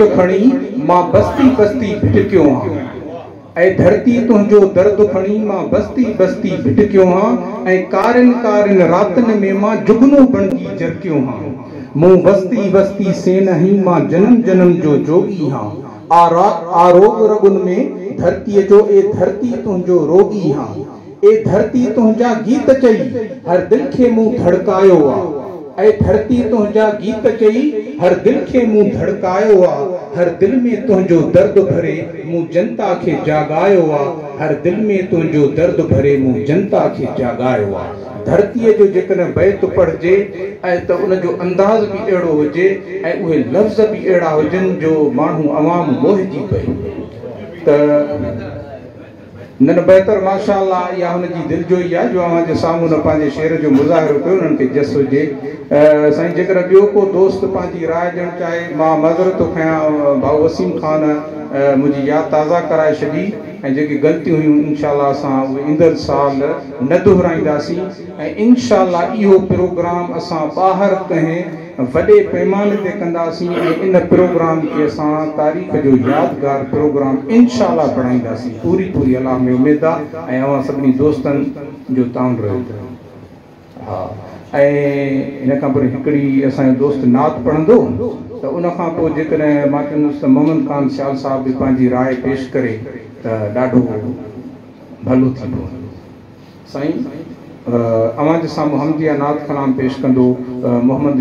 درد کڻي مان بستي بستي ڀٽڪيو هان. اي ڌرتي تنهنجو درد کڻي مان بستي بستي ڀٽڪيو هان ۽ ڪارين ڪارين راتن ۾ مان جگنو بڻجي جرڪيو هان. مون وستي وستي سين هين مان جنم جنم جو جوڳي هان. آ روڳ رڳن ۾ ڌرتيء جو اي ڌرتي تنهنجو روڳي هان. اي ڌرتي تنهنجا گيت چئي هر دل کي مون ڌڙڪايو آ. اي ڌرتي تنهنجا گيت چئي هر دل کي مون ڌڙڪايو آ. هر دل ۾ تنهنجو درد ڀري مون جنتا کي جاڳايو آ. هر دل ۾ تنهنجو درد ڀري مون جنتا کي جاڳايو آ. ڌرتيء جو جيڪڏهن بيت پڙهجي ۽ ته ان جو انداز به اهڙو هجي ۽ اهي لفظ به اهڙا هجن جو ماڻهو عوام موهجي پئي ته نه نه بهتر ماشاء الله اها هن جي دلجوئي آهي جو اوهان جي سامهون هن پنهنجي شعر جو مظاهرو ڪيو انهن کي جس هجي سائين جيڪڏهن ٻيو ڪو دوست پنهنجي راء ڏيڻ چاهي مان معذرت ٿو کيان ڀائو وسيم خان منهنجي ياد تازه ڪرائي ڇڏي ۽ جيڪي غلطيون هيون انشاء الله اسان اهي ايندڙ سال نه دهرائينداسين ۽ انشاء الله اهو پروگرام اسان ٻاهر ڪنهن وڏي پيماني تي ڪنداسين ۽ ان پروگرام کي اسان تاريخ جو يادگار پروگرام انشاء الله بڻائينداسين پوري پوري الله ۾ اميد آ ۽ اوهان سڀني دوستن جو تعاون رهيو ته ها ۽ ان کان پوء هڪڙي اسان جو دوست نعت پڙهندو ته ان کان پوء جيڪڏهن مان چوندس ته محمد خان سيال صاحب به پنهنجي راء پيش ڪري ته ڏاڍو ڀلو ٿي پوندو. سائين اوهان جي سامهون حمديه نعت ڪلام پيش ڪندو محمد.